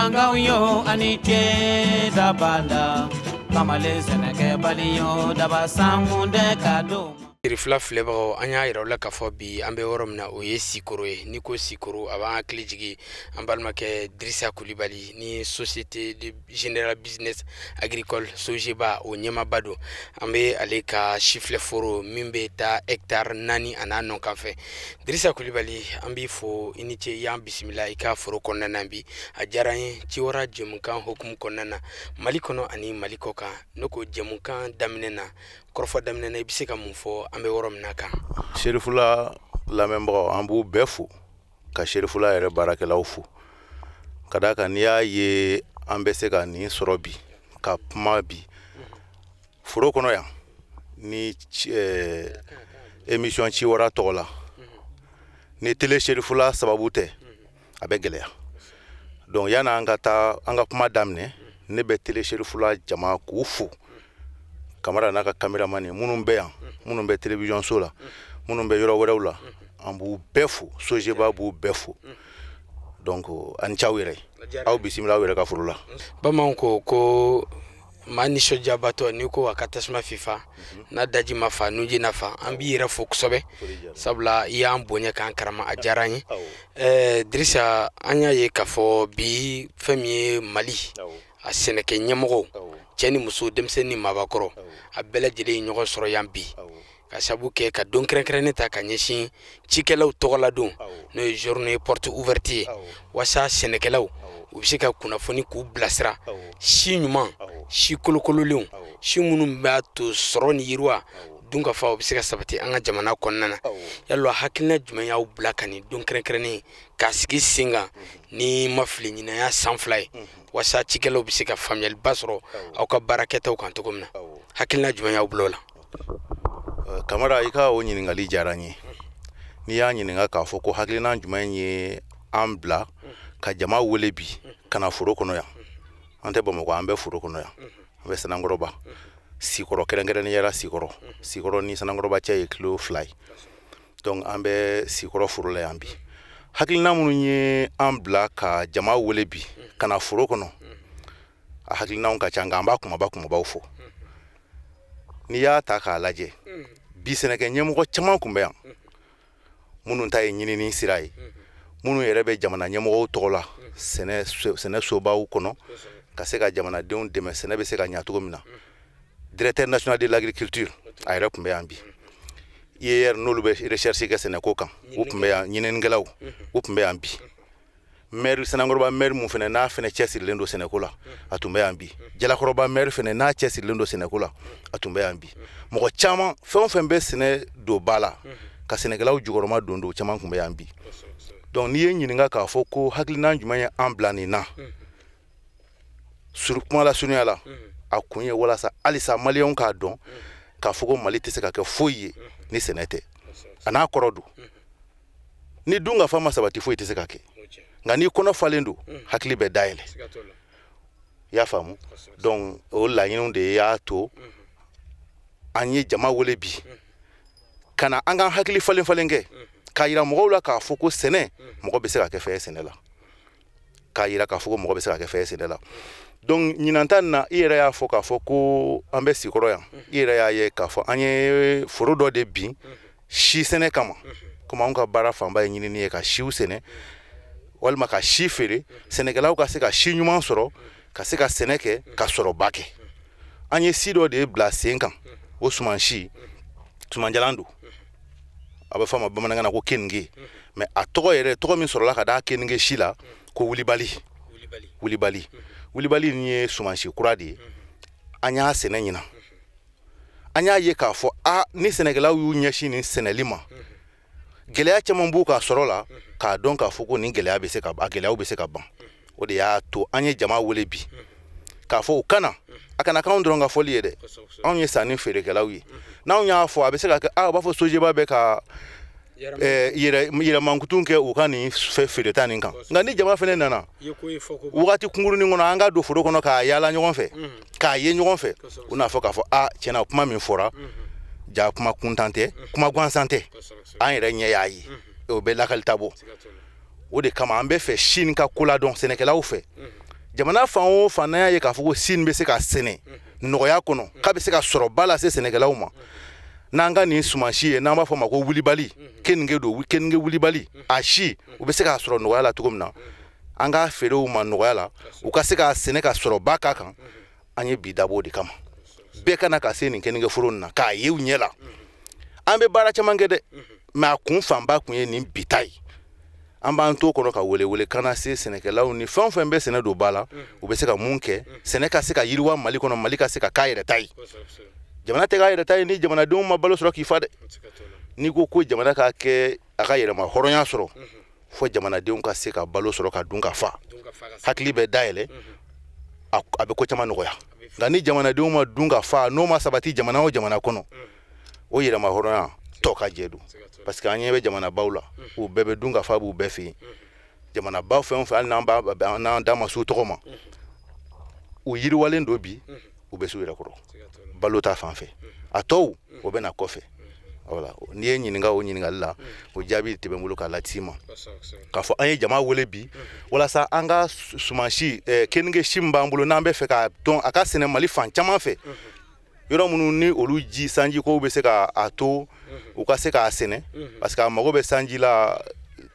Bamanankanw yo ani ce dabada kamalen sɛnɛkɛbali yo daba sankun tɛ ka don. Sirifila filɛbagaw, an y'a yira u la k'a fɔ bi an bɛ yɔrɔ min na, o ye Sikoro ye. N'i ko Sikoro, a b'an hakili jigin an balimakɛ Dirisa Kulibali ni Société de Général Business Agricole, SOGEBA, o ɲɛmaaba don. An bɛ ale ka sifilɛ foro min bɛ taa hectare 4 a n'a nɔ kan fɛ. Dirisa Kulibali, an b'i fo, i ni ce i y'an bisimila i ka foro kɔnɔna na bi. A diyara an ye. Ciwara jɛmukan hukumu kɔnɔna na, Mali kɔnɔ ani Mali kɔ kan, ne ko jɛmukan daminɛ na, kɔrɔfɔ daminɛ na, i bɛ se ka mun fɔ an bɛ yɔrɔ min na kan? Serifula lamɛnbagaw, an b'u bɛɛ fo, ka Serifula yɛrɛ baarakɛlaw fo, ka d'a kan n'i y'a ye an bɛ se ka nin sɔrɔ bi ka kuma bi foro kɔnɔ yan ni émission Ciwara tɔgɔ la ni télé Serifula sababu tɛ, a bɛ gɛlɛya. Donc yanni an ka taa an ka kuma daminɛ, ne bɛ télé Serifula jama k'u fo, Kamara n'a ka caméraman minnu bɛ yan, minnu bɛ télévision so la, minnu bɛ yɔrɔ wɛrɛw la, an b'u bɛɛ fo. SOGEBA b'u bɛɛ fo. Donc ani c'aw yɛrɛ, aw bisimila aw yɛrɛ ka foro la. Bamananw ko ko maa nisɔndiyabatɔ, n'i ko a ka tasuma fifa n'a daji ma fa, nunji na fa. An b'i yɛrɛ fo kosɛbɛ, sabula i y'an bonya k'an karama, a diyara an ye. Dirisa, an y'a ye k'a fɔ bi fɛn min ye Mali a sɛnɛkɛ ɲɛmɔgɔw, cɛ ni muso, denmisɛnnin ni maabakɔrɔ, a bɛɛ lajɛlen ye ɲɔgɔn sɔrɔ yan bi ka sabu kɛ ka don kɛrɛnkɛrɛnnen ta ka ɲɛsin cikɛlaw tɔgɔla don, n'o ye journée porte ouverte ye, walasa sɛnɛkɛlaw u bɛ se ka kunnafoni k'u bilasira si ɲuman, si kolokololenw, si minnu b'a to sɔrɔ ni yiriwa dunkafa o bɛ se ka sabati an ka jamana kɔnɔna na. Yalɔ hakilina jumɛn y'aw bila ka nin don kɛrɛnkɛrɛnnen k'a sigi sen kan, ni ma fili ɲinaya san 2 ye, walasa cikɛlaw bɛ se ka faamuyaliba sɔrɔ aw ka baarakɛtaw kan cogo min na? Hakilina jumɛn y'aw bila o la? Kamara, i ka o ɲininkali diyara n ye. N'i y'a ɲininka k'a fɔ ko hakilina jumɛn ye an bila ka jama wele bi ka na foro kɔnɔ yan, an tɛ Bamakɔ, an bɛ foro kɔnɔ yan, an bɛ Sanankɔrɔba, Sikɔrɔ, kɛrɛnkɛrɛnnenya la Sikɔrɔ. Sikɔrɔ ni Sanankɔrɔba cɛ ye kilo 2 ye. Donc an bɛ Sikɔrɔ foro la yan bi. Hakilina minnu ye an bila ka jama wele bi ka na foro kɔnɔ, a hakilinaw ka ca, nka an b'a kumaba kumabaw fɔ. N'i y'a ta k'a lajɛ bi, sɛnɛkɛ ɲɛmɔgɔ caman tun bɛ yan minnu ta ye ɲinini sira ye, minnu yɛrɛ bɛ jamana ɲɛmɔgɔw tɔgɔ la sɛnɛ sobaw kɔnɔ ka se ka jamanadenw dɛmɛ sɛnɛ bɛ se ka ɲa cogo min na. Directeur national de l'agriculture, a yɛrɛ tun bɛ yan bi. IER, n'olu bɛ recherche kɛ sɛnɛko kan, u tun bɛ yan. Ɲininikɛlaw, u tun bɛ yan bi. Maire, Sanankɔrɔba maire mun fɛnɛ n'a fɛnɛ cɛsirilen don sɛnɛko la, a tun bɛ yan bi. Jalakɔrɔba maire fɛnɛ n'a cɛsirilen don sɛnɛko la, a tun bɛ yan bi. Mɔgɔ caman, fɛn o fɛn bɛ sɛnɛ don ba la ka sɛnɛkɛlaw jukɔrɔma don don, caman tun bɛ yan bi. Donc n'i ye ɲininka k'a fɔ ko hakilina jumɛn ye an bila nin na, kuma la surunya la, a kun ye walasa halisa maliyɛnw k'a dɔn k'a fɔ ko Mali tɛ se ka kɛ foyi ye ni sɛnɛ tɛ. A n'a kɔrɔ don, ni dun ka fa ma sabati, foyi tɛ se ka kɛ. Nka n'i kɔnɔ falen don, hakili bɛ dayɛlɛ, i y'a faamu. Donc o laɲiniw de y'a to an ye jama wele bi ka na an k'an hakili falen falen kɛ, k'a yira mɔgɔw la k'a fɔ ko sɛnɛ, mɔgɔ bɛ se ka kɛ fɛn ye sɛnɛ la, k'a yira k'a fɔ ko mɔgɔ bɛ se ka kɛ fɛn ye sɛnɛ la. Donc ɲinan ta nin na, i yɛrɛ y'a fɔ k'a fɔ ko an bɛ Sikɔrɔ yan. I yɛrɛ y'a ye k'a fɔ an ye foro dɔ de bin si sɛnɛ kama, komi anw ka baara fanba ye ɲinini ye, ka siw sɛnɛ walima ka si feere, sɛnɛkɛlaw ka se ka si ɲuman sɔrɔ ka se ka sɛnɛ kɛ ka sɔrɔba kɛ. An ye si dɔ de bila sen kan, o suman si, sumanjalan don, a bɛ fɔ a ma bamanankan na ko keninge, mais a tɔgɔ yɛrɛ, tɔgɔ min sɔrɔla ka d'a keninge si la, ko wulibali. Wulibali, wulibali nin ye sumansi kura de ye. An y'a sɛnɛ ɲinan. An y'a ye k'a fɔ a ni sɛnɛkɛlaw y'u ɲɛsin nin sɛnɛli ma, gɛlɛya caman b'u ka sɔrɔ la, k'a dɔn k'a fɔ ko nin gɛlɛya bɛ se ka, a gɛlɛyaw bɛ se ka ban. O de y'a to an ye jama wele bi k'a fɔ u kana a kana k'anw dɔrɔn ka fɔli ye dɛ. Anw ye sanni feerekɛlaw ye. N'anw y'a fɔ, a bɛ se ka kɛ a u b'a fɔ SOGEBA bɛ ka yɛrɛmankutu kɛ u ka nin fɛ feereta nin kan. Nka ni jama fɛnɛ nana wagati kunkurunin kɔnɔ, an ka don foro kɔnɔ k'a yaala ɲɔgɔn fɛ, k'a ye ɲɔgɔn fɛ, u n'a fɔ k'a fɔ a tiɲɛna, kuma min fɔra, ja kuma kuntan tɛ, kuma gansan tɛ, an yɛrɛ ɲɛ y'a ye, o bɛ lakalita bɔ. O de kama an bɛ fɛ si nin ka ko ladɔn sɛnɛkɛlaw fɛ. Jamana fan o fan n'an y'a ye k'a fɔ ko si nin bɛ se ka sɛnɛ nɔgɔya kɔnɔ, k'a bɛ se ka sɔrɔba lase sɛnɛkɛlaw ma, n'an ka nin sumansi ye n'an b'a fɔ ma ko wulibali, keninge don, keninge wulibali, a si u bɛ se k'a sɔrɔ nɔgɔya la cogo min na, an k'a feere u ma nɔgɔya la, u ka se k'a sɛnɛ ka sɔrɔba k'a kan. An ye bi dabɔ o de kama. Bɛɛ ka na ka se nin keninge foro nin na k'a ye u ɲɛ la. An bɛ baara caman kɛ dɛ, mais a kun fanba kun ye nin bi ta ye. An b'an to kɔnɔ ka welewele kana se sɛnɛkɛlaw ni fɛn o fɛn bɛ sɛnɛ don ba la, u bɛ se ka mun kɛ sɛnɛ ka se ka yiriwa Mali kɔnɔ, Mali ka se ka k'a yɛrɛ ta ye. Jamana tɛ k'a yɛrɛ ta ye ni jamanadenw ma balo sɔrɔ k'i fa dɛ. N'i ko ko jamana ka kɛ a ka yɛrɛma hɔrɔnya sɔrɔ, fo jamanadenw ka se ka balo sɔrɔ ka dun ka fa, hakili bɛ dayɛlɛ, a bɛ ko caman nɔgɔya. Nka ni jamanadenw ma dun ka fa, n'o ma sabati jamana o jamana kɔnɔ, o yɛrɛma hɔrɔnya tɔ ka jɛ don. Parce que an ɲɛ bɛ jamanabaw la, u bɛɛ bɛ dun ka fa b'u bɛɛ fɛ yen. Jamanabaw fɛn o fɛn, hali n'an da ma s'u tɔgɔ ma, u yiriwalen don bi, u bɛ s'u yɛrɛ kɔrɔ balo ta fan fɛ. A tɔw o bɛ na kɔfɛ. Voilà, n'i ye ɲininka o ɲininkali la, o jaabi de bɛ n bolo k'a lati ma, k'a fɔ an ye jama wele bi walasa an ka sumansi keninge si min b'an bolo, n'an bɛ fɛ k'a dɔn a ka sɛnɛ Mali fan caman fɛ, yɔrɔ minnu ni olu ji sanji kow bɛ se ka a to u ka se k'a sɛnɛ, parce que a mago bɛ sanji la.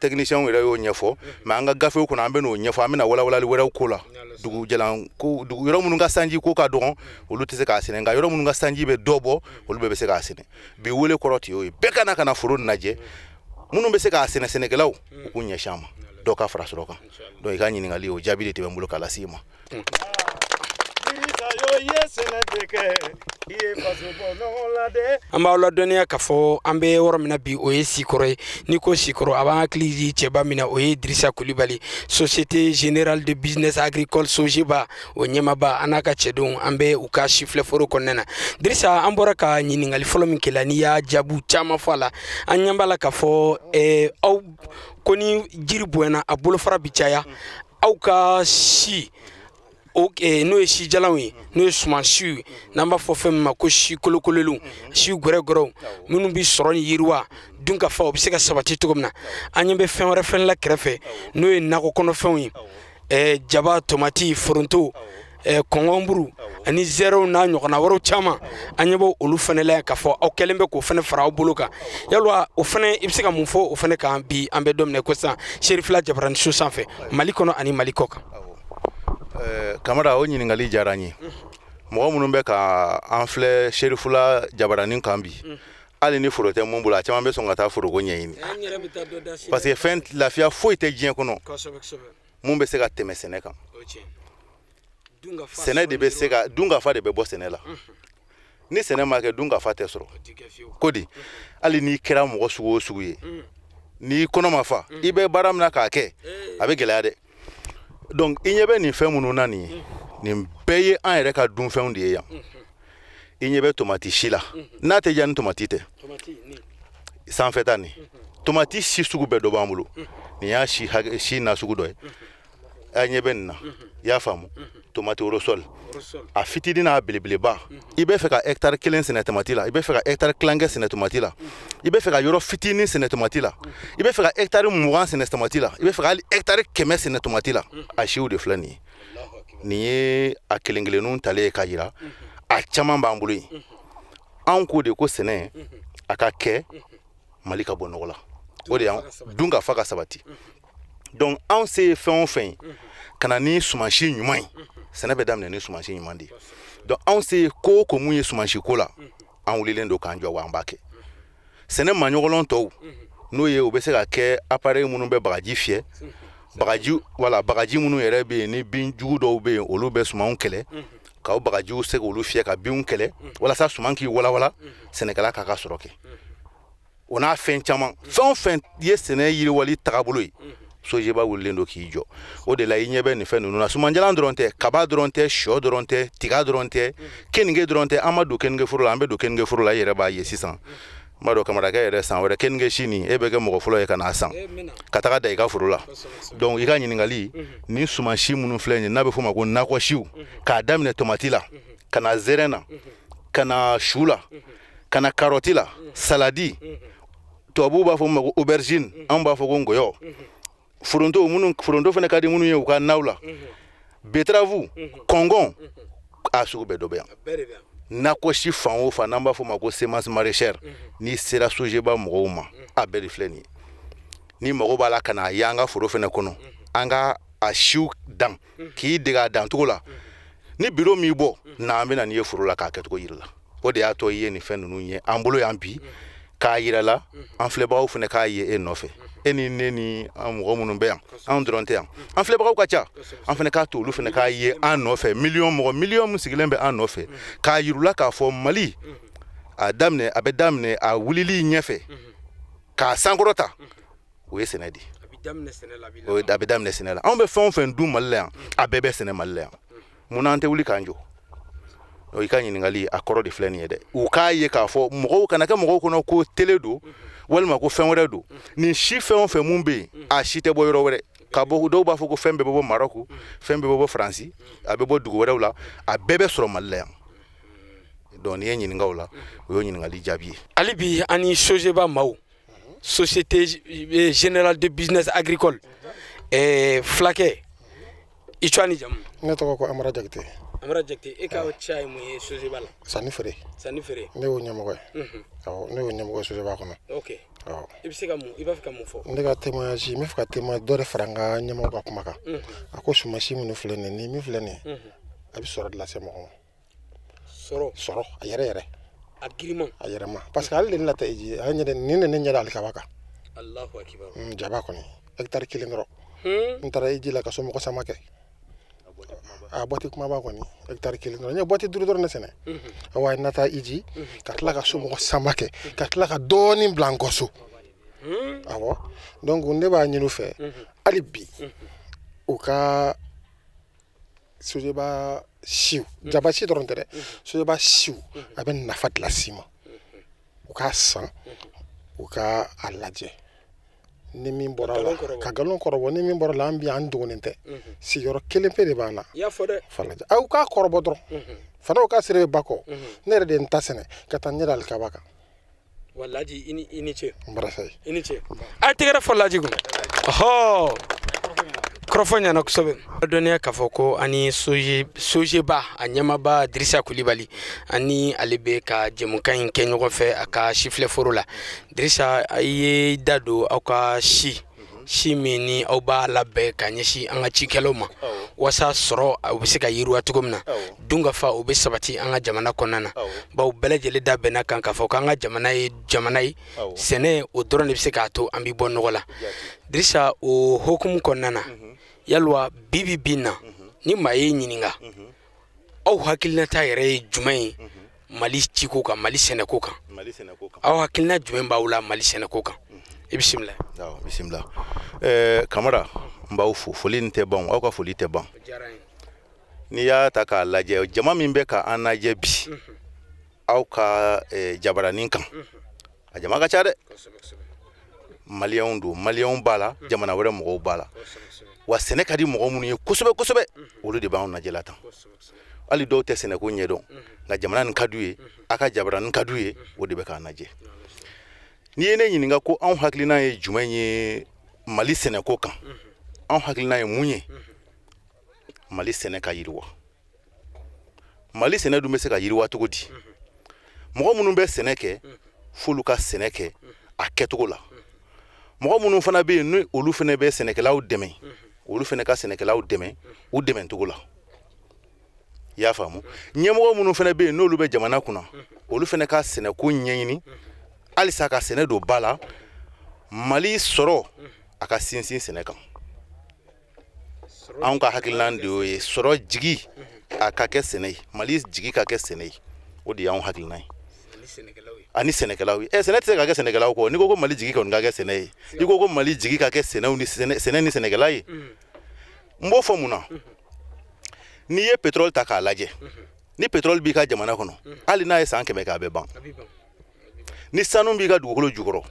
Techniciens yɛrɛ y'o ɲɛfɔ, mais an ka gafew kɔnɔ an bɛ n'o ɲɛfɔ, an bɛna walawalali wɛrɛw ko la. Dugu jalan ko dugu yɔrɔ minnu ka sanji ko ka dɔgɔn, olu tɛ se k'a sɛnɛ, nka yɔrɔ minnu ka sanji bɛ dɔ bɔ, olu bɛɛ bɛ se k'a sɛnɛ. Bi wele kɔrɔ tɛ o ye, bɛɛ ka na ka na foro lajɛ. Minnu bɛ se k'a sɛnɛ, sɛnɛkɛlaw, u k'u ɲɛsin a ma, dɔ ka fara sɔrɔ kan. Donc i ka ɲininkali, o jaabi de tɛ bɛ n bolo k'a lase i ma. An b'aw ladɔnniya k'a fɔ an bɛ yɔrɔ min na bi, o ye Sikɔrɔ ye. N'i ko Sikɔrɔ, a b'an hakili jigin cɛba min na, o ye Dirisa Kulibali, Société Générale de Business Agricole Sogeba, o ɲɛmaaba, an n'a ka cɛdenw, an bɛ u ka sifilɛforo kɔnɔna na. Dirisa, an bɔra ka ɲininkali fɔlɔ min kɛ la, n'i y'a jaabiw caman fɔ a la, an ɲɛ b'a la k'a fɔ aw ko ni jiri bonyana a bolofara bi caya, aw ka si n'o ye si jalanw ye, n'o ye sumansiw ye, n'an b'a fɔ fɛn min ma ko si kolokololenw, si gɛrɛgɛrɛw minnu bɛ sɔrɔ ni yiriwa dun ka fa, o bɛ se ka sabati cogo min na. An ɲɛ bɛ fɛn wɛrɛ fɛn la kɛrɛfɛ, n'o ye nakɔ kɔnɔfɛnw ye, jaba, tomati, foronto, kɔngɔnburu ani zɛrɛw n'a ɲɔgɔnna wɛrɛw caman. An ɲɛ b'o olu fana la yan k'a fɔ aw kɛlen bɛ k'o fana fara aw bolo kan. Yalwa o fana, i bɛ se ka mun fɔ o fana kan bi? An bɛ don min na ko sisan, Serifila Jabarani so sanfɛ, Mali kɔnɔ ani Mali kɔ kan. Kamara, o ɲininkali diyara n ye. Mɔgɔ minnu bɛ ka an filɛ Serifula Jabarani kan bi, hali ni foro tɛ mun bolo, a caman bɛ sɔn ka taa foroko ɲɛɲini, parce que fɛn lafiya foyi tɛ diɲɛ kɔnɔ mun bɛ se ka tɛmɛ sɛnɛ kan. Sɛnɛ de bɛ se ka dunkafa de bɛ bɔ sɛnɛ la. Ni sɛnɛ ma kɛ, dunkafa tɛ sɔrɔ. Ko di, hali n'i kɛra mɔgɔ sugu o sugu ye, n'i kɔnɔ ma fa, i bɛ baara min na k'a kɛ, a bɛ gɛlɛya dɛ. Donc i ɲɛ bɛ nin fɛn minnu na nin ye, nin bɛɛ ye an yɛrɛ ka dunfɛnw de ye yan. I ɲɛ bɛ tomati si la, n'a tɛ diya ni tomati tɛ, sanfɛta nin tomati si sugu bɛɛ dɔ b'an bolo. Nin y'a si na sugu dɔ ye. A ɲɛ bɛ nin na, i y'a faamu, tomati rosol, a fitinin n'a belebeleba. I bɛ fɛ ka hectare kelen sɛnɛ tomati la, i bɛ fɛ ka hectare tilancɛ sɛnɛ tomati la, i bɛ fɛ ka yɔrɔ fitinin sɛnɛ tomati la, i bɛ fɛ ka hectare 20 sɛnɛ tomati la, i bɛ fɛ ka hali hectare 100 sɛnɛ tomati la, a siw de filɛ nin ye. Nin ye a kelen kelenninw talen ye k'a jira, a caman b'an bolo yen. Anw ko de ko sɛnɛ a ka kɛ Mali ka bɔ nɔgɔ la, o de y'an dun ka fa ka sabati. Donc anw se ye fɛn o fɛn ye ka na ni sumansi ɲuman ye, sɛnɛ bɛ daminɛ ni sumansi ɲuman de ye. Donc anw se ye ko o ko mun ye sumansi ko la, an wulilen don k'an jɔ wa an b'a kɛ. Sɛnɛ maɲɔgɔlɔn tɔw, n'o ye u bɛ se ka kɛ appareil minnu bɛ bagaji fiyɛ, bagaji, wala bagaji minnu yɛrɛ bɛ yen ni bin jugu dɔw bɛ yen, olu bɛ sumanw kɛlɛ, k'aw bagajiw se k'olu fiyɛ ka binw kɛlɛ walasa suman k'i walawala, sɛnɛkɛla k'a ka sɔrɔ kɛ. O n'a fɛn caman, fɛn o fɛn ye sɛnɛ yiriwali tagabolo ye, Sogeba wulilen don k'i jɔ. O de la i ɲɛ bɛ nin fɛn ninnu na. Sumanjalan dɔrɔn tɛ, kaba dɔrɔn tɛ, sɔ dɔrɔn tɛ, tiga dɔrɔn tɛ, keninge dɔrɔn tɛ. An ma don keninge foro la, an bɛ don keninge foro la, i yɛrɛ b'a ye sisan. N b'a dɔn Kamarakɛ yɛrɛ, san wɛrɛ keninge si nin, e bɛ kɛ mɔgɔ fɔlɔ ye ka n'a san ka taga da i ka foro la. Donc i ka ɲininkali, nin sumansi minnu filɛ nin ye, n'a bɛ f'o ma ko nakɔsiw, k'a daminɛ tomati la, ka na zɛrɛn na, ka na su la, ka na karɔti la, saladi, tubabuw b'a fɔ min ma ko aubergine, anw b'a fɔ ko ngɔyɔ, foronto, minnu foronto fana ka di minnu ye u ka naw la. Betterave, kɔngɔn, a sugu bɛɛ dɔ bɛ yan. Nakɔ si fan o fan n'an b'a fɔ o ma ko semence maraîchère, n'i sera Sogeba mɔgɔw ma, a bɛɛ de filɛ nin ye. Ni mago b'a la ka n'a ye an ka foro fɛnɛ kɔnɔ, an ka a siw dan k'i dege a dancogo la, ni biro m'i bɔ n'an bɛ na n'i ye foro la k'a kɛcogo yiri la. O de y'a to i ye nin fɛn ninnu ye an bolo yan bi k'a yira la, an filɛbagaw fɛnɛ k'a ye e nɔfɛ. E ni ne ni an mɔgɔ minnu bɛ yan, anw dɔrɔn tɛ yan, an filɛbagaw ka ca, an fɛnɛ k'a to olu fɛnɛ k'a ye an nɔfɛ. Miliyɔn mɔgɔ miliyɔn min sigilen bɛ an nɔfɛ k'a yir'u la k'a fɔ Mali a daminɛ, a bɛ daminɛ a wulili ɲɛfɛ k'a sankɔrɔta, o ye sɛnɛ de ye. A bɛ daminɛ sɛnɛ la. Anw bɛ fɛn o fɛn dun Mali la yan, a bɛɛ bɛ sɛnɛ Mali la yan. Munna an tɛ wuli k'an jɔ? I ka ɲininkali a kɔrɔ de filɛ nin ye dɛ. U k'a ye k'a fɔ mɔgɔw kana kɛ mɔgɔw kɔnɔ ko télé don walima ko fɛn wɛrɛ don. Nin si fɛn o fɛn mun bɛ yen, a si tɛ bɔ yɔrɔ wɛrɛ. Ka bɔ, dɔw b'a fɔ ko fɛn bɛɛ bɛ bɔ Maroc, fɛn bɛɛ bɛ bɔ Faransi, a bɛ bɔ dugu wɛrɛw la, a bɛɛ bɛ sɔrɔ Mali la yan. Donc n'i ye ɲininka o la, o y'o ɲininkali jaabi ye. Hali bi an ni Sogeba maaw, Société Générale de Business Agricole, fulakɛ, i tɔgɔ ni jamu? Ne tɔgɔ ko Amara Jakite. Amara Jakite, e ka ca ye mun ye Sogeba la? Sanni feere. Sanni feere. Ne y'o ɲɛmɔgɔ ye. Awɔ, ne y'o ɲɛmɔgɔ ye Sogeba kɔnɔ. Ok. Awɔ. I bɛ se ka mun, i b'a fɛ ka mun fɔ? Ne ka témoignage, n bɛ fɛ ka témoignage dɔ de fara n ka ɲɛmɔgɔ ka kuma kan. A ko sumasi minnu filɛ nin ye, ni min filɛ nin ye, a bɛ sɔrɔ de lase mɔgɔ ma. Sɔrɔ. Sɔrɔ, a yɛrɛ yɛrɛ. A girinman. A yɛrɛ ma. Parce que ale de ne la ta eji, ale ɲɛ nin de ne ɲɛ da alikaba kan. Allahu akibar. Jaba kɔni, hectare kelen dɔrɔn. N taara eji la ka so mɔgɔ sama kɛ. A boîte kumaba kɔni, hectare kelen dɔrɔn. N ye boîte 5 dɔrɔn de sɛnɛ. Awa n na taa iji ka tila ka so mɔgɔ sama kɛ, ka tila ka dɔɔnin bila n kɔ so. Awɔ. Donc ne b'a ɲini u fɛ hali bi u ka Sogeba siw, jaba si dɔrɔn tɛ dɛ, Sogeba siw a bɛ nafa de las'i ma. U k'a san, u ka a lajɛ. Ni min bɔra la, ka nkalon kɔrɔbɔ, ni min bɔra la, an bi an dogolen tɛ. Sigiyɔrɔ kelen pe de b'an na. I y'a fɔ dɛ. Falajɛ. Aw k'a kɔrɔbɔ dɔrɔn. Fana u k'a sere bɛ ba kɔ. Ne yɛrɛ de ye n ta sɛnɛ ka taa n ɲɛ da alikaba kan. Wa Laji, i ni ce. N barasa ye. I ni ce. A ye tɛgɛrɛ fɔ Laji kun. Ɔhɔ. Kɔrɔfɔ ɲɛna kosɛbɛ. Dɔnniya k'a fɔ ko ani Sogeba a ɲɛmaaba Dirisa Kulibali, ani ale bɛ ka jɛmukan in kɛ ɲɔgɔn fɛ a ka sifilɛ foro la. Dirisa, a ye da don aw ka si min ni aw b'a labɛn ka ɲɛsin an ka cikɛlaw ma, walasa sɔrɔ u bɛ se ka yiriwa cogo min na, dunkafa o bɛ sabati an ka jamana kɔnɔna na. Bawo bɛɛ lajɛlen da bɛnna kan k'a fɔ k'an ka jamana ye jamana ye, sɛnɛ o dɔrɔn de bɛ se k'a to an bɛ bɔ nɔgɔ la. Dirisa, o hokumu kɔnɔna na, yalwa bi bi na ni maa ye ɲininka, aw hakilinata yɛrɛ ye jumɛn ye Mali ciko kan, Mali sɛnɛko kan? Aw hakilina jumɛn b'aw la Mali sɛnɛko kan? I bisimila. Awɔ, bisimila. Kamara, n b'aw fo. Foli nin tɛ ban, aw ka foli tɛ ban. N'i y'a ta k'a lajɛ, jama min bɛ ka an lajɛ bi aw ka jabaranin kan, a jama ka ca dɛ. Maliyɛnw don, maliyɛnw b'a la, jamana wɛrɛ mɔgɔw b'a la. Wa sɛnɛ ka di mɔgɔ minnu ye kosɛbɛ kosɛbɛ, olu de b'anw lajɛla tan. Hali dɔw tɛ sɛnɛko ɲɛdɔn, nka jamana nin ka d'u ye, a ka jabaranin ka d'u ye, o de bɛ k'an lajɛ. N'i ye ne ɲininka ko anw hakilina ye jumɛn ye Mali sɛnɛko kan, anw hakilina ye mun ye? Mali sɛnɛ ka yiriwa. Mali sɛnɛ dun bɛ se ka yiriwa cogo di? Mɔgɔ minnu bɛ sɛnɛ kɛ, f'olu ka sɛnɛ kɛ a kɛcogo la. Mɔgɔ minnu fana bɛ yen ni olu fana bɛ sɛnɛkɛlaw dɛmɛ, olu fana ka sɛnɛkɛlaw dɛmɛ u dɛmɛcogo la. I y'a faamu? Ɲɛmɔgɔ minnu fana bɛ yen n'olu bɛ jamana kunna, olu fana ka sɛnɛko ɲɛɲini halisa ka sɛnɛ don ba la. Mali sɔrɔ a ka sinsin sɛnɛ kan. Anw ka hakilina de y'o ye, sɔrɔ jigi a ka kɛ sɛnɛ ye, Mali jigi ka kɛ sɛnɛ ye, o de y'anw hakilina ye. Ani sɛnɛkɛlaw ye. Sɛnɛ tɛ se ka kɛ sɛnɛkɛlaw kɔ. N'i ko ko Mali jigi kɔni ka kɛ sɛnɛ ye, i ko ko Mali jigi ka kɛ sɛnɛw ni sɛnɛ ni sɛnɛkɛla ye. N b'o fɔ mun na? N'i ye pétrole ta k'a lajɛ, ni pétrole b'i ka jamana kɔnɔ, hali n'a ye san 100 kɛ, a bɛ ban. Ni sanu b'i ka dugukolo jukɔrɔ,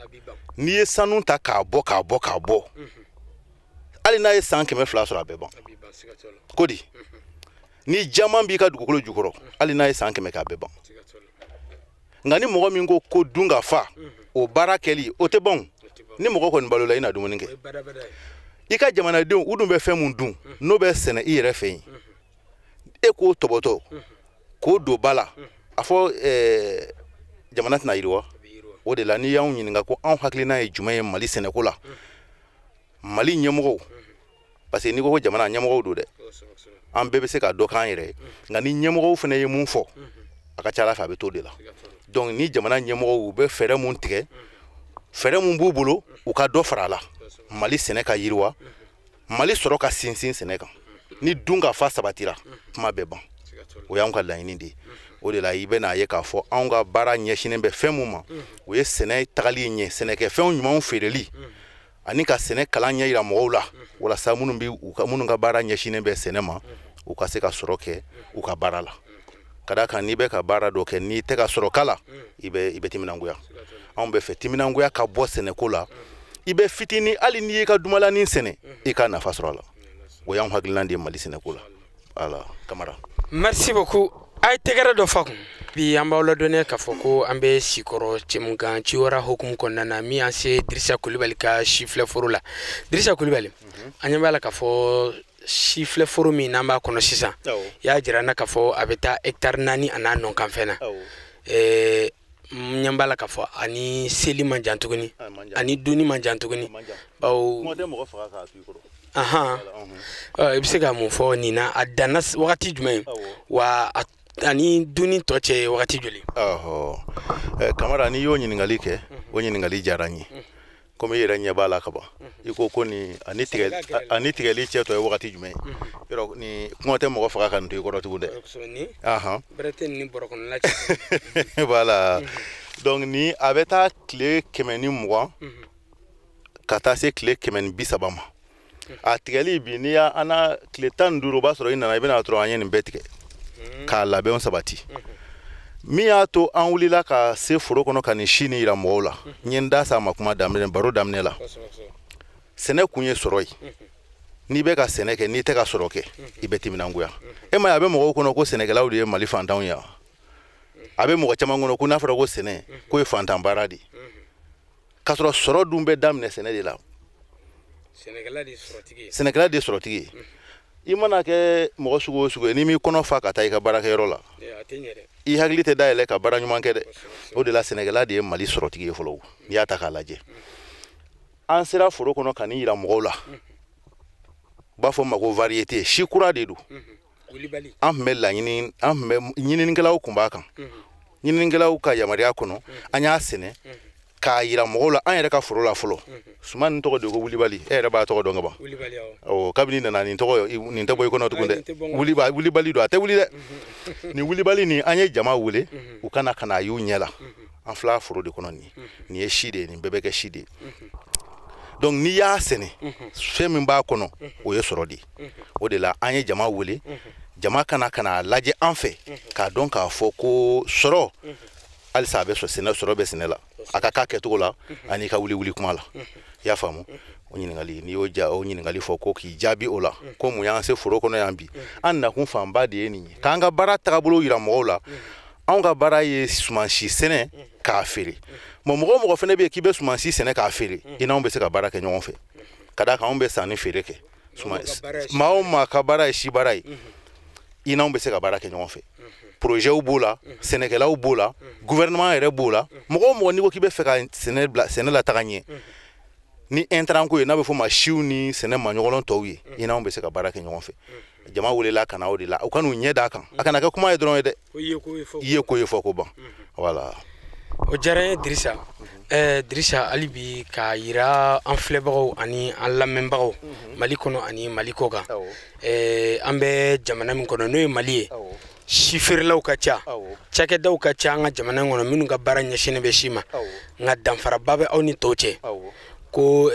n'i ye sanu ta k'a bɔ k'a bɔ k'a bɔ, hali n'a ye san 200 sɔrɔ, a bɛ ban. Ko di? Ni jaman b'i ka dugukolo jukɔrɔ, hali n'a ye san 100 kɛ, a bɛ ban. Nka ni mɔgɔ min ko ko dun ka fa, o baara kɛli o tɛ ban. Ni mɔgɔ kɔni balola, i na dumuni kɛ. I ka jamanadenw u dun bɛ fɛn mun dun n'o bɛ sɛnɛ i yɛrɛ fɛ yen, e k'o tɔbɔtɔ k'o don ba la, a fɔ jamana tɛna yiriwa. O de la n'i y'anw ɲininka ko anw hakilina ye jumɛn ye Mali sɛnɛko la, Mali ɲɛmɔgɔw, parce que n'i ko ko jamana ɲɛmɔgɔw don dɛ, an bɛɛ bɛ se ka dɔ k'an yɛrɛ ye, nka ni ɲɛmɔgɔw fana ye mun fɔ, a ka ca ala fɛ a bɛ t'o de la. Donc ni jamana ɲɛmɔgɔw u bɛ fɛɛrɛ mun tigɛ, fɛɛrɛ mun b'u bolo, u ka dɔ fara a la, Mali sɛnɛ ka yiriwa, Mali sɔrɔ ka sinsin sɛnɛ kan. Ni dun ka fa sabatira, kuma bɛ ban. O y'anw ka laɲini de ye. O de la i bɛna ye k'a fɔ anw ka baara ɲɛsinnen bɛ fɛn mun ma, o ye sɛnɛ tagali ɲɛ, sɛnɛkɛfɛnw ɲumanw feereli, ani ka sɛnɛ kalan ɲɛ yira mɔgɔw la, walasa minnu bɛ u ka minnu ka baara ɲɛsinnen bɛ sɛnɛ ma, u ka se ka sɔrɔ kɛ u ka baara la. Ka d'a kan n'i bɛ ka baara dɔ kɛ, n'i tɛ ka sɔrɔ k'a la, i bɛ timinangoya. Anw bɛ fɛ timinangoya ka bɔ sɛnɛko la. I bɛ fitinin, hali n'i y'i ka dumalanin sɛnɛ, i ka nafa sɔrɔ a la. O y'anw hakilina de ye Mali sɛnɛko la. Voilà, Kamara. Merci beaucoup. A ye tɛgɛrɛ dɔ fa kun. Bi an b'aw ladɔnniya k'a fɔ ko an bɛ Sikɔrɔ Cɛmukan Ciwara hokumu kɔnɔna na, min y'an se Dirisa Kulibali ka sifilɛforo la. Dirisa Kulibali, an ɲɛ b'a la k'a fɔ sifilɛforo min n'an b'a kɔnɔ sisan, i y'a jira n na k'a fɔ a bɛ taa hectare 4 a n'a nɔkanfɛn na. N ɲɛ b'a la k'a fɔ ani seli man jan tuguni, ani dunni man jan tuguni, bawo ahan, i bɛ se ka mun fɔ nin na? A danna wagati jumɛn wa, ani dunni tɔ cɛ ye wagati joli? Kamara, n'i y'o ɲininkali kɛ, o ɲininkali diyara n ye. Komi i yɛrɛ ɲɛ b'a la kaban, i ko ko nin ani tigɛli cɛ tɔ ye wagati jumɛn ye? Yɔrɔ ni kuma tɛ mɔgɔ faga ka nin to i kɔrɔ tugun dɛ. Ahan, bɛrɛ tɛ nin bɔrɔ kɔnɔna cɛ. Voilà, donc ni a bɛ taa tile 120 ka taa se tile 130 ma. A tigɛli bi, n'i y'a an na tile 15, o b'a sɔrɔ i nana, i bɛna dɔrɔn an ye nin bɛɛ tigɛ k'a labɛnw sabati. Min y'a to an wulila ka se foro kɔnɔ ka nin si nin yira mɔgɔw la, n ye n da s'a ma kuma daminɛ, baro daminɛ la. Sɛnɛ kun ye sɔrɔ ye. N'i bɛ ka sɛnɛ kɛ, n'i tɛ ka sɔrɔ kɛ, i bɛ timinangoya. E ma ye, a bɛ mɔgɔw kɔnɔ ko sɛnɛkɛlaw de ye Mali fantanw ye. A bɛ mɔgɔ caman kɔnɔ ko n'a fɔra ko sɛnɛ, k'o ye fantan baara de ye, k'a sɔrɔ sɔrɔ dun bɛ daminɛ sɛnɛ de la. Sɛnɛkɛla de ye sɔrɔtigi ye. Sɛnɛkɛla de ye sɔrɔtigi ye. I mana kɛ mɔgɔ sugu o sugu ye, n'i m'i kɔnɔ fa ka taa i ka baarakɛyɔrɔ la, i hakili tɛ dayɛlɛ ka baara ɲuman kɛ dɛ. O de la sɛnɛkɛla de ye Mali sɔrɔtigi ye fɔlɔ, n'i y'a ta k'a lajɛ. An sera foro kɔnɔ ka nin yira mɔgɔw la, u b'a fɔ ma ko variété, si kura de don. An tun bɛ laɲini, an tun bɛ ɲininikɛlaw kun b'a kan, ɲininikɛlaw ka yamaruya kɔnɔ, an y'a sɛnɛ k'a yira mɔgɔw la an yɛrɛ ka foro la fɔlɔ. Suman nin tɔgɔ de ko wulibali, e yɛrɛ b'a tɔgɔ dɔn ka ban. Awɔ, kabini nana nin tɔgɔ nin tɛ bɔ i kɔnɔ tugun dɛ. Wulibali don, a tɛ wuli dɛ. Nin wulibali nin, an ye jama wele u ka na ka na y'u ɲɛ la. An filɛ foro de kɔnɔ nin ye. Nin ye si de ye, nin bɛɛ bɛ kɛ si de ye. Donc n'i y'a sɛnɛ, fɛn min b'a kɔnɔ, o ye sɔrɔ de ye. O de la an ye jama wele, jama ka na ka na lajɛ an fɛ, k'a dɔn k'a fɔ ko sɔrɔ halisa a bɛ sɛnɛ, sɔrɔ bɛ sɛnɛ la, a ka k'a kɛcogo la, ani ka wuli wuli kuma la. I y'a faamu? O ɲininkali, n'i y'o ja, o ɲininkali fɔ ko k'i jaabi o la, ko mun y'an se foro kɔnɔ yan bi, an nakun fanba de ye nin ye, k'an ka baara tagabolo yira mɔgɔw la. Anw ka baara ye sumansi sɛnɛ k'a feere. Mɔgɔ o mɔgɔ fana bɛ yen k'i bɛ sumansi sɛnɛ k'a feere, i n'anw bɛ se ka baara kɛ ɲɔgɔn fɛ. Ka d'a kan anw bɛ sanni feere kɛ. Maa o maa ka baara ye si baara ye, i n'anw bɛ se ka baara kɛ ɲɔgɔn fɛ. Projets b'o la, sɛnɛkɛlaw b'o la, gouvernement yɛrɛ b'o la. Mɔgɔ o mɔgɔ n'i ko k'i bɛ fɛ ka sɛnɛ bila, sɛnɛ lataga ɲɛ, ni intrant ko ye, n'a bɛ fɔ ma siw ni sɛnɛ maɲɔgɔnlɔn tɔw ye, i n'anw bɛ se ka baara kɛ ɲɔgɔn fɛ. Jama welela ka na o de la, u ka n'u ɲɛ d'a kan, a kana kɛ kuma ye dɔrɔn ye dɛ, i ye ko ye fɔ ko ban. Voilà. O diyara n ye Dirisa. Dirisa, hali bi k'a yira an filɛbagaw ani an lamɛnbagaw Mali kɔnɔ ani Mali kɔ kan, an bɛ jamana min kɔnɔ n'o ye Mali ye, si feerelaw ka ca, cakɛdaw ka ca an ka jamana in kɔnɔ minnu ka baara ɲɛsinnen bɛ si ma, nka danfaraba bɛ aw ni tɔw cɛ. Ko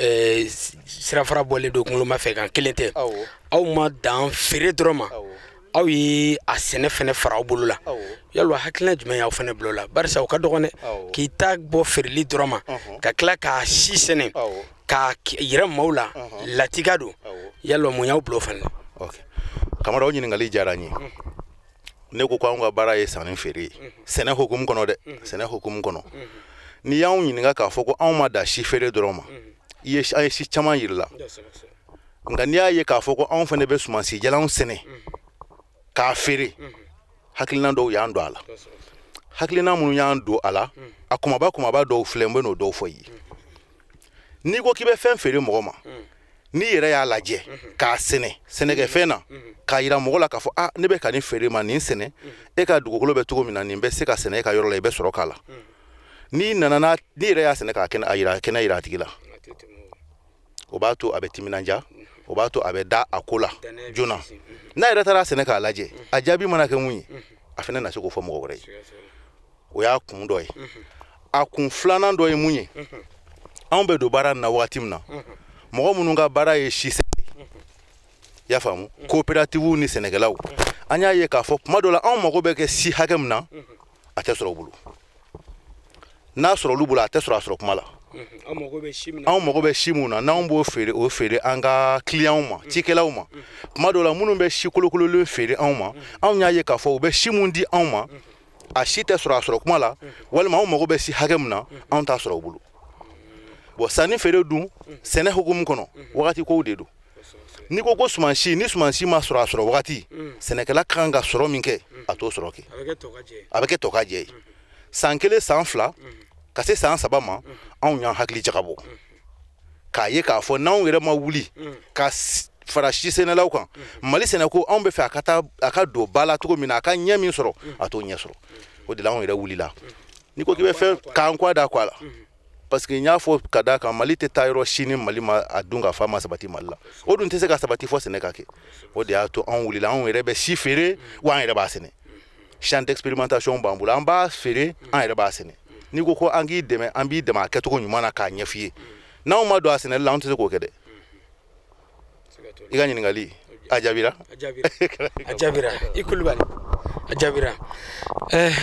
sirafara bɔlen don kunkoloma fɛ kan kelen tɛ, aw ma dan feere dɔrɔn ma, aw ye a sɛnɛ fɛnɛ fara aw bolo la. Yalwa hakilina jumɛn y'aw fɛnɛ bila o la? Barisa o ka dɔgɔn dɛ, k'i ta bɔ feereli dɔrɔn ma, ka tila k'a si sɛnɛ k'a yira maaw la, latika don. Yalwa mun y'aw bila o fɛnɛ la? Kamara, o ɲininkali diyara n ye. Ne ko k'anw ka baara ye sanni feere ye, sɛnɛ hukumu kɔnɔ dɛ, sɛnɛ hukumu kɔnɔ. N'i y'anw ɲininka k'a fɔ ko anw ma dan si feere dɔrɔn ma, i ye an ye si caman yir'i la. Nka n'i y'a ye k'a fɔ ko anw fana bɛ sumansijalanw sɛnɛ k'a feere, hakilina dɔw y'an don a la. Hakilina minnu y'an don a la, a kumaba kumaba dɔw filɛ, n bɛ n'o dɔw fɔ i ye. N'i ko k'i bɛ fɛn feere mɔgɔ ma, n'i yɛrɛ y'a lajɛ k'a sɛnɛ sɛnɛkɛfɛn na, k'a yira mɔgɔ la k'a fɔ a ne bɛ ka nin feere ma, nin sɛnɛ, e ka dugukolo bɛ cogo min na, nin bɛ se ka sɛnɛ e ka yɔrɔ la, i bɛ sɔrɔ k'a la. N'i nana n'a n'i yɛrɛ y'a sɛnɛ k'a kɛnɛ a yira kɛnɛ yira a tigi la, o b'a to a bɛ timinanja, o b'a to a bɛ da a ko la joona. N'a yɛrɛ taara sɛnɛ k'a lajɛ, a jaabi mana kɛ mun ye, a fana na se k'o fɔ mɔgɔ wɛrɛ ye. O y'a kun dɔ ye. A kun filanan dɔ ye mun ye, anw bɛ don baara in na wagati min na, mɔgɔ minnu ka baara ye si sɛnɛ ye, i y'a faamu, coopérative ni sɛnɛkɛlaw, an y'a ye k'a fɔ kuma dɔ la anw mago bɛ kɛ si hakɛ min na, a tɛ sɔrɔ u bolo. N'a sɔrɔ olu bolo, a tɛ sɔrɔ a sɔrɔ kuma la. Anw mago bɛ si mun na, n'anw b'o feere, o feere an ka clients ma, cikɛlaw ma. Kuma dɔw la minnu bɛ si kolokololen feere anw ma, anw y'a ye k'a fɔ u bɛ si mun di anw ma, a si tɛ sɔrɔ a sɔrɔ kuma la, walima anw mago bɛ si hakɛ min na, anw t'a sɔrɔ u bolo. Bon, sanni feere dun sɛnɛ hukumu kɔnɔ, wagati kow de don. N'i ko ko sumansi, ni sumansi ma sɔrɔ a sɔrɔ wagati, sɛnɛkɛla ka kan ka sɔrɔ min kɛ, a t'o sɔrɔ kɛ, a bɛ kɛ tɔ ka jɛ ye. San kelen, san fila, ka se san saba ma, anw y'an hakili jagabɔ k'a ye k'a fɔ n'anw yɛrɛ ma wuli ka fara si sɛnɛlaw kan, Mali sɛnɛko anw bɛ fɛ a ka taa a ka don ba la cogo min na, a ka ɲɛ min sɔrɔ, a t'o ɲɛ sɔrɔ. O de la anw yɛrɛ wulila. N'i ko k'i bɛ fɛn k'an kɔ da kɔ a la, parce que n y'a fɔ ka d'a kan, Mali tɛ taa yɔrɔ si ni Mali ma a dun ka fa ma sabati Mali la. O dun tɛ se ka sabati fɔ sɛnɛ ka kɛ. O de y'a to anw wulila, anw yɛrɛ bɛ si feere, wa an yɛrɛ b'a sɛnɛ. Champ d'expérimentation b'an bolo, an b'a feere, an yɛrɛ b'a sɛnɛ. N'i ko ko an k'i dɛmɛ, an b'i dɛmɛ a kɛcogo ɲuman na k'a ɲɛf'i ye. N'anw ma don a sɛnɛli la, anw tɛ se k'o kɛ dɛ. I ka ɲininkali a jaabira? A jaabira. I Kulubali, a jaabira.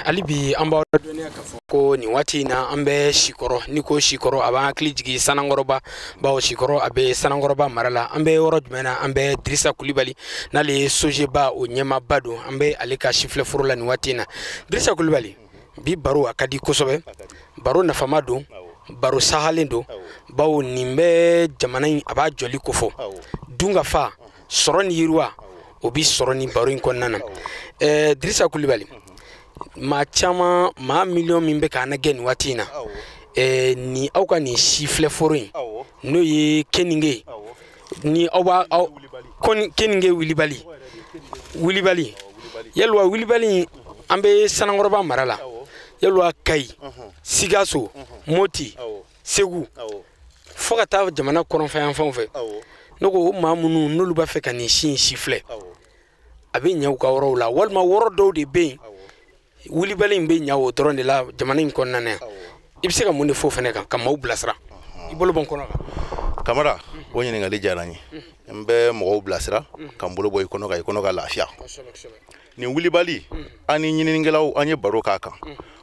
Hali bi an b'aw ladɔnniya k'a fɔ ko nin waati in na an bɛ Sikɔrɔ. N'i ko Sikɔrɔ, a b'an hakili jigin Sanankɔrɔba, bawo Sikɔrɔ a bɛ Sanankɔrɔba mara la. An bɛ yɔrɔ jumɛn na? An bɛ Dirisa Kulibali, n'ale ye Sojeba o ɲɛmaaba don, an bɛ ale ka sifilɛ foro la nin waati in na. Dirisa Kulibali, bi baro a ka di kosɛbɛ, baro nafama don, baro sahalen don, bawo nin bɛ jamana in a b'a jɔli kofɔ, dunkafa, sɔrɔ ni yiriwa, o bi sɔrɔ ni baro in kɔnɔna na. Dirisa Kulibali, maa caman, maa miliyɔn min bɛ k'an lajɛ nin waati in na, ni aw ka nin sifilɛ foro in, n'o ye keninge, ni aw b'a aw keninge wulibali, wulibali, yalwa wulibali, an bɛ Sanankɔrɔba mara la, yalwa Kayi, Sikaso, Moti, Segu, fo ka taa jamana kɔrɔnfɛ yan fanw fɛ. Ne ko maa minnu n'olu b'a fɛ ka nin si in sifilɛ, a bɛ ɲɛ u ka yɔrɔw la, walima yɔrɔ dɔw de bɛ yen wulibali in bɛ ɲɛ o dɔrɔn de la jamana in kɔnɔna na yan. I bɛ se ka mun de fɔ o fana kan ka maaw bilasira? I bolo bɔ n kɔnɔ kan. Kamara, o ɲininkali diyara n ye. N bɛ mɔgɔw bilasira ka n bolo bɔ i kɔnɔ kan, i kɔnɔ ka lafiya. Nin wulibali, an ni ɲininikɛlaw an ye baro k'a kan.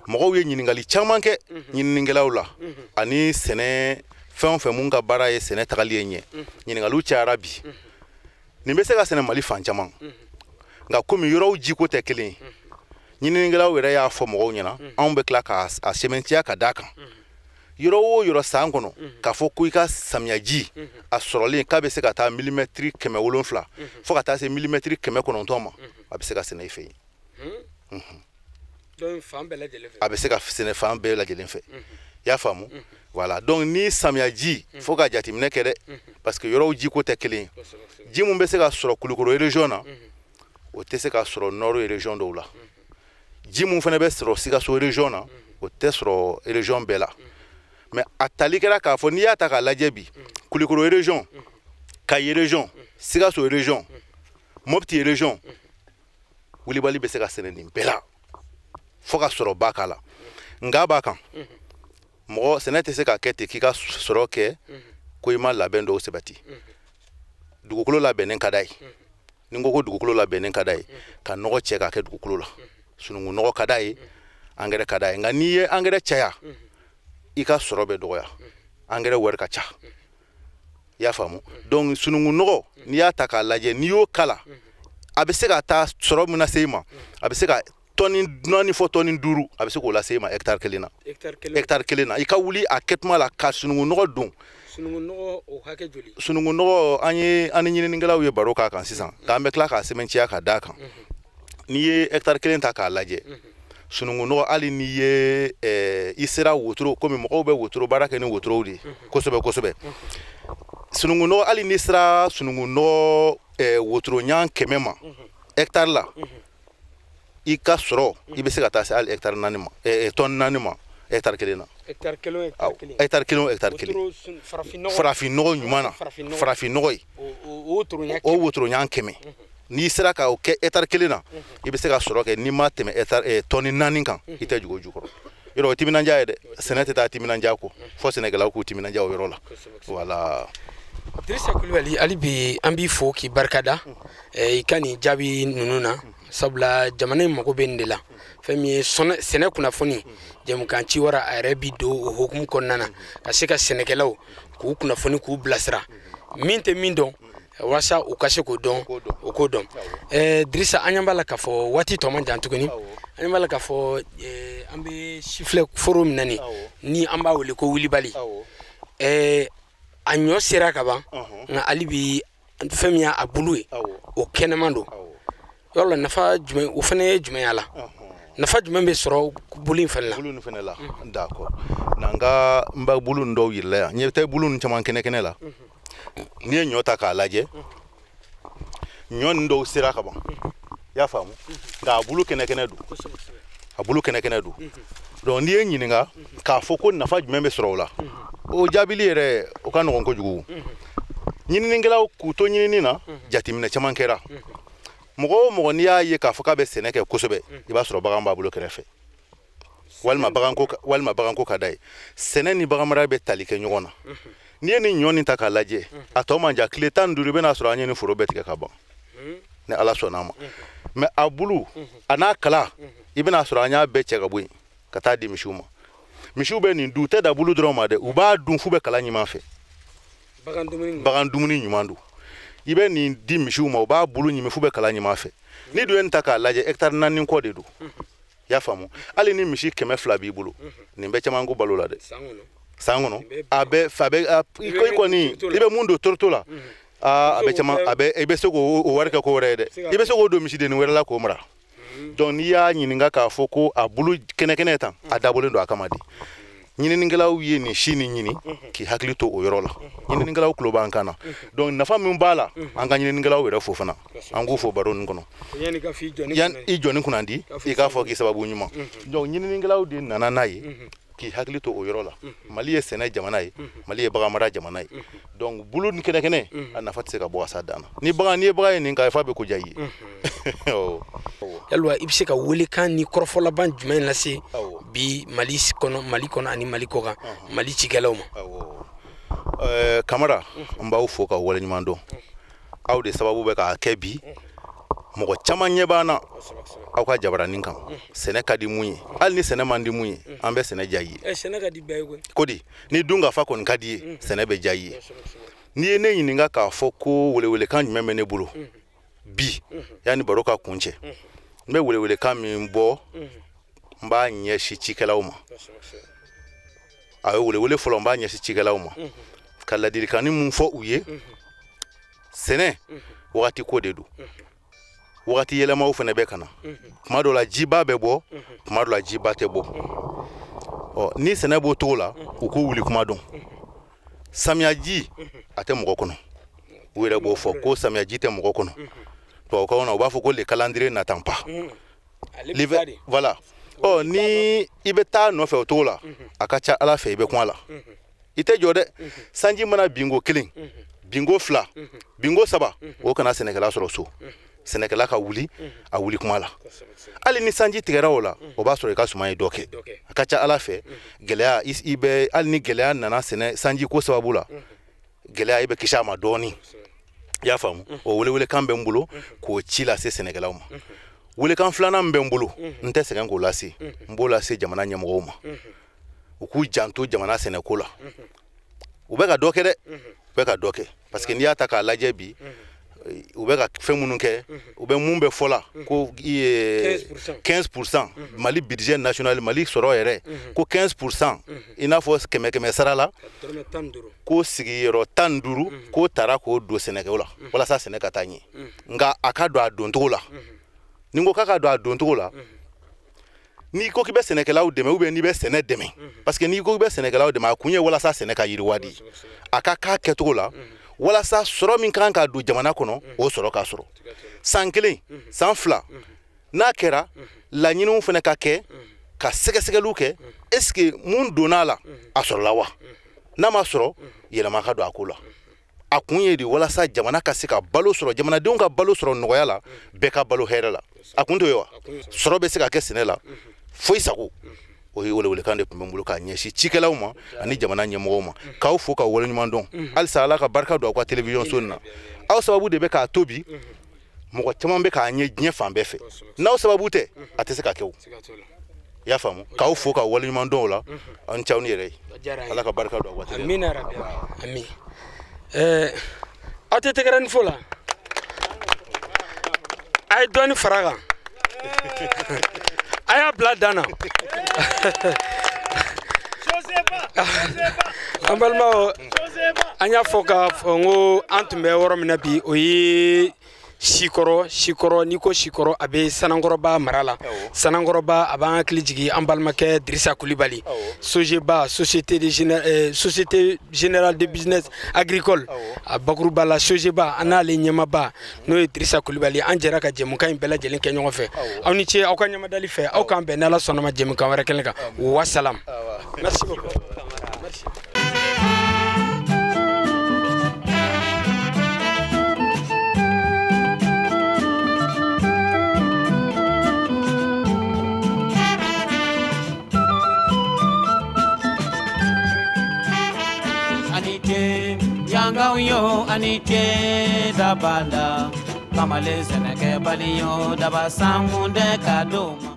Mɔgɔw ye ɲininkali caman kɛ ɲininikɛlaw la, ani sɛnɛ fɛn o fɛn mun ka baara ye sɛnɛ tagali ye ɲɛ. Ɲininkaliw cayara bi. Nin bɛ se ka sɛnɛ Mali fan caman, nka komi yɔrɔw jiko tɛ kelen ye, ɲininikɛlaw yɛrɛ y'a fɔ mɔgɔw ɲɛna, anw bɛ tila k'a sɛmɛntiya ka d'a kan. Yɔrɔ o yɔrɔ san kɔnɔ, k'a fɔ ko i ka samiyaji a sɔrɔlen k'a bɛ se ka taa milimɛtiri 700 fo ka taa se milimɛtiri 900 ma, a bɛ se ka sɛnɛ i fɛ yen. A bɛ se ka sɛnɛ fan bɛɛ lajɛlen fɛ. I y'a faamu? Voilà. Donc ni samiyaji, fo ka jateminɛ kɛ dɛ, parce que yɔrɔw jiko tɛ kelen ye. Ji mun bɛ se ka sɔrɔ Kulukoro région na, o tɛ se ka sɔrɔ Nord région dɔw la. Ji mun fana bɛ sɔrɔ Sikaso région na, o tɛ sɔrɔ région bɛɛ la. Mais a tali kɛra k'a fɔ n'i y'a ta k'a lajɛ bi, Kulukoro région, Kayi région, Sikaso région, Mopti région, wulibali bɛ se ka sɛnɛ nin bɛɛ la fo ka sɔrɔ ba k'a la. Nka b'a kan, mɔgɔ sɛnɛ tɛ se ka kɛ ten k'i ka sɔrɔ kɛ ko i ma labɛn dɔw sabati. Dugukolo labɛnnen ka d'a ye. Ni n ko ko dugukolo labɛnnen ka d'a ye, ka nɔgɔ cɛ k'a kɛ dugukolo la, sununkun nɔgɔ ka d'a ye, angɛrɛ ka d'a ye. Nka n'i ye angɛrɛ caya, i ka sɔrɔ bɛ dɔgɔya, angɛrɛ wari ka ca. I y'a faamu? Donc sununkun nɔgɔ, n'i y'a ta k'a lajɛ, n'i y'o k'a la, a bɛ se ka taa sɔrɔ min lase i ma, a bɛ se ka tɔni 4 fɔ tɔni 5, a bɛ se k'o lase i ma hectare kelen na. Hectare kelen na, i ka wuli a kɛtuma la ka sununkun nɔgɔ don. Sunukunnɔgɔ o hakɛ joli? Sunukunnɔgɔ an ye an ni ɲininikɛlaw ye baro k'a kan sisan, k'an bɛ tila k'a sɛbɛntiya ka d'a kan. N'i ye hectare kelen ta k'a lajɛ, sunukunnɔgɔ hali n'i ye i sera wotoro, komi mɔgɔw bɛ wotoro baara kɛ ni wotorow de ye kosɛbɛ kosɛbɛ. Sunukunnɔgɔ hali n'i sera sunukunnɔgɔ wotoro ɲan 100 ma hectare la, i ka sɔrɔ i bɛ se ka taa se hali hectare 4 ma, tonne 4 ma hectare kelen na. Hectare kelen o hectare kelen. Hectare kelen o hectare kelen. Farafinnɔgɔ ɲuman na, farafinnɔgɔ ye. O wotoro ɲan 100. N'i sera ka o kɛ hectare kelen na, i bɛ se ka sɔrɔ kɛ n'i ma tɛmɛ hectare tonne 4 kan, i tɛ jigin o jukɔrɔ. Yɔrɔ o timinandiya ye dɛ, sɛnɛ tɛ taa timinandiya kɔ, fo sɛnɛkɛlaw k'u timinandiya o yɔrɔ la. Voilà. Dirisa Kulibali, hali bi an b'i fo k'i barikada i ka nin jaabi ninnu na, sabula jamana in mago bɛ nin de la. Fɛn min ye sɛnɛ kunnafoni jɛmukan ciwara, a yɛrɛ bi don o hukumu kɔnɔna na ka se ka sɛnɛkɛlaw k'u kunnafoni k'u bilasira, min tɛ min dɔn walasa u ka se k'o dɔn, o k'o dɔn. Dirisa, an ɲɛ b'a la k'a fɔ waati tɔ man jan tuguni, an ɲɛ b'a la k'a fɔ an bɛ sifilɛ foro min na nin, ni an b'a wele ko wulibali, a ɲɔ sera ka ban, nka hali bi fɛn min y'a bulu ye o kɛnɛman don. Yɔrɔ la nafa jumɛn o fana ye jumɛn y'a la? Nafa jumɛn bɛ sɔrɔ bulu in fana la? Bulu in fana la, d'accord. Na n ka n bɛ bulu ninnu dɔw yir'i la yan, n ɲɛ tɛ bulu ninnu caman kɛnɛ kɛnɛ la. N'i ye ɲɔ ta k'a lajɛ, ɲɔ ninnu dɔw sera ka ban, i y'a faamu, nka a bulu kɛnɛ kɛnɛ don, a bulu kɛnɛ kɛnɛ don. Donc n'i ye ɲininka k'a fɔ ko nafa jumɛn bɛ sɔrɔ o la, o jaabili yɛrɛ o ka nɔgɔn kojugu. Ɲininikɛlaw k'u to ɲinini na, jateminɛ caman kɛra. Mɔgɔ o mɔgɔ n'i y'a ye k'a fɔ k'a bɛ sɛnɛ kɛ kosɛbɛ, i b'a sɔrɔ bagan b'a bolo kɛrɛfɛ, walima baganko ka d'a ye. Sɛnɛ ni baganmara bɛ tali kɛ ɲɔgɔn na. N'i ye nin ɲɔ nin ta k'a lajɛ, a tɔ man jan tile 15 i bɛna sɔrɔ an ye nin foro bɛɛ tigɛ ka ban, ni Ala sɔnna a ma. Mais a bulu a n'a kala, i bɛna sɔrɔ an y'a bɛɛ cɛ ka bɔ yen ka taa di misiw ma. Misiw bɛ nin dun, u tɛ da bulu dɔrɔn ma dɛ, u b'a dun f'u bɛ kala ɲuman fɛ. Bagan dumuni ɲuman don. I bɛ nin di misiw ma, u b'a bulu ɲimi f'u bɛ kala ɲuman fɛ. N'i dun ye nin ta k'a lajɛ, hectare 4 kɔ de don. I y'a faamu, hali ni misi 200 b'i bolo, nin bɛ caman ko balo la dɛ. San kɔnɔ a bɛ i kɔni i bɛ mun don toroto la, a bɛ caman, a bɛ i bɛ se k'o wari kɛ ko wɛrɛ ye dɛ, i bɛ se k'o don misidennin wɛrɛ la k'o mara. Donc n'i y'a ɲininka k'a fɔ ko a bulu kɛnɛ kɛnɛ tan, a dabɔlen don a kama de. Ɲininikɛlaw ye nin si nin ɲini k'i hakili to o yɔrɔ la. Ɲininikɛlaw tulo b'an kan na. Donc nafa min b'a la, an ka ɲininikɛlaw yɛrɛ fo fana, an k'u fo baro nin kɔnɔ. Yan i jɔnni kunnandi, i k'a fɔ k'i sababu ɲuman. Donc ɲininikɛlaw de nana n'a ye k'i hakili to o yɔrɔ la. Mali ye sɛnɛ jamana ye, Mali ye baganmara jamana ye. Donc bulu ni kɛnɛ kɛnɛ, a nafa tɛ se ka bɔ ka s'a dan na. Ni bagan, n'i ye bagan ye nin kan, f'a bɛ ko diya i ye. Yalwa, i bɛ se ka welekan ni kɔrɔfɔ laban jumɛn lase bi Mali kɔnɔ, Mali kɔnɔ ani Mali kɔkan, Mali cikɛlaw ma? Kamara, n b'aw fo ka waleɲuman dɔn. Aw de sababu bɛ k'a kɛ bi mɔgɔ caman ɲɛ b'an na aw ka jabaranin kan. Sɛnɛ ka di mun ye, hali ni sɛnɛ man di mun ye, an bɛ sɛnɛ diya i ye. Sɛnɛ ka di bɛɛ ye koyi. Ko di, ni dun ka fa kɔni ka di ye, sɛnɛ bɛ diya i ye. N'i ye ne ɲininka k'a fɔ ko welewelekan jumɛn bɛ ne bolo bi, yanni baro ka kun cɛ, n bɛ welewelekan min bɔ, n b'a ɲɛsin cikɛlaw ma. A ye welewele fɔlɔ, n b'a ɲɛsin cikɛlaw ma ka ladilikanni mun fɔ u ye. Sɛnɛ wagati ko de don, wagati yɛlɛmaw fana bɛ ka na. Tuma dɔ la jiba bɛ bɔ, tuma dɔ la jiba tɛ bɔ. Ɔ ni sɛnɛ b'o cogo la, u k'u wuli kuma dɔn. Samiyaji a tɛ mɔgɔ kɔnɔ, u yɛrɛ b'o fɔ ko samiyaji tɛ mɔgɔ kɔnɔ. Tubabukanw na u b'a fɔ ko le calendrier n'attend pas. Voilà. Ɔ ni i bɛ taa nɔfɛ o cogo la, a ka ca Ala fɛ i bɛ kun a la. I tɛ jɔ dɛ. Sanji mana binko 1, binko 2, binko 3, o kana sɛnɛkɛla sɔrɔ so. Sɛnɛkɛla ka wuli, a wuli kuma la. Hali ni sanji tigɛra o la, o b'a sɔrɔ i ka suman ye dɔ kɛ. A ka ca Ala fɛ, gɛlɛya i bɛ, hali ni gɛlɛya nana sɛnɛ sanji ko sababu la, gɛlɛya i bɛ kisi a ma dɔɔnin. I y'a faamu, o welewelekan bɛ n bolo k'o ci lase sɛnɛkɛlaw ma. Welekan filanan min bɛ n bolo, n tɛ sɛgɛn k'o lase, n b'o lase jamana ɲɛmɔgɔw ma. U k'u janto jamana sɛnɛko la. U bɛ ka dɔ kɛ dɛ, u bɛ ka dɔ kɛ. Parce que n'i y'a ta k'a lajɛ bi, U bɛ ka fɛn minnu kɛ, u bɛ mun bɛ fɔ la ko 15% Mali budget national, Mali sɔrɔ yɛrɛ, ko 15%, i n'a fɔ 100 sara la, ko sigiyɔrɔ 15 k'o taara k'o don sɛnɛkɛw la walasa sɛnɛ ka taa ɲɛ. Nka a ka don a doncogo la. Ni n ko k'a ka don a doncogo la, n'i ko k'i bɛ sɛnɛkɛlaw dɛmɛ ou bien n'i bɛ sɛnɛ dɛmɛ, parce que n'i ko k'i bɛ sɛnɛkɛlaw dɛmɛ, a kun ye walasa sɛnɛ ka yiriwa de. A ka k'a kɛcogo la walasa sɔrɔ min kan ka don jamana kɔnɔ, o sɔrɔ ka sɔrɔ. San 1, san 2, n'a kɛra, laɲiniw fana ka kɛ, ka sɛgɛsɛgɛliw kɛ, est ce que mun donna a la, a sɔrɔla wa? N'a ma sɔrɔ, yɛlɛma ka don a ko la. A kun ye de walasa jamana ka se ka balo sɔrɔ, jamanadenw ka balo sɔrɔ nɔgɔya la, bɛɛ ka balo hɛrɛ la. A kun t'o ye wa? Sɔrɔ bɛ se ka kɛ sɛnɛ la foyi sago. O ye welewelekan de tun bɛ n bolo k'a ɲɛsin cikɛlaw ma ani jamana ɲɛmɔgɔw ma, k'aw fo k'aw waleɲuman dɔn. Halisa Ala ka barika don aw ka télévision so nin na. Aw sababu de bɛ k'a to bi mɔgɔ caman bɛ k'a ɲɛ diɲɛ fan bɛɛ fɛ. N'aw sababu tɛ, a tɛ se ka kɛ o. I y'a faamu? K'aw fo k'aw waleɲuman dɔn o la. Aw ni ce aw ni yɛrɛ ye. Ala ka barika don aw ka télé la. Amina rabi, amin. Aw tɛ tɛgɛrɛ ni fo la, a ye dɔɔni fara kan, a y'a bila dan na. An balimaw, an y'a fɔ k'a fɔ n ko an tun bɛ yɔrɔ min na bi, o ye Sikɔrɔ. Sikɔrɔ, n'i ko Sikɔrɔ, a bɛ Sanankɔrɔba mara la. Sanankɔrɔba, a b'an hakili jigin an balimakɛ Dirisa Kulibali, Sogeba, Société Générale de Business Agricole, a bakuruba la Sogeba, an n'ale ɲɛmaaba n'o ye Dirisa Kulibali, an jɛra ka jɛmukan in bɛɛ lajɛlen kɛ ɲɔgɔn fɛ. Aw ni ce aw ka ɲamadali fɛ. Aw k'an bɛn n'Ala sɔnna ma jɛmukan wɛrɛ kɛnɛ kan. Wasalam. Merci beaucoup. Merci. Yangaw yo ani ce dabala, kamalen sɛnɛkɛbali yo daba sankunde ka d'o ma.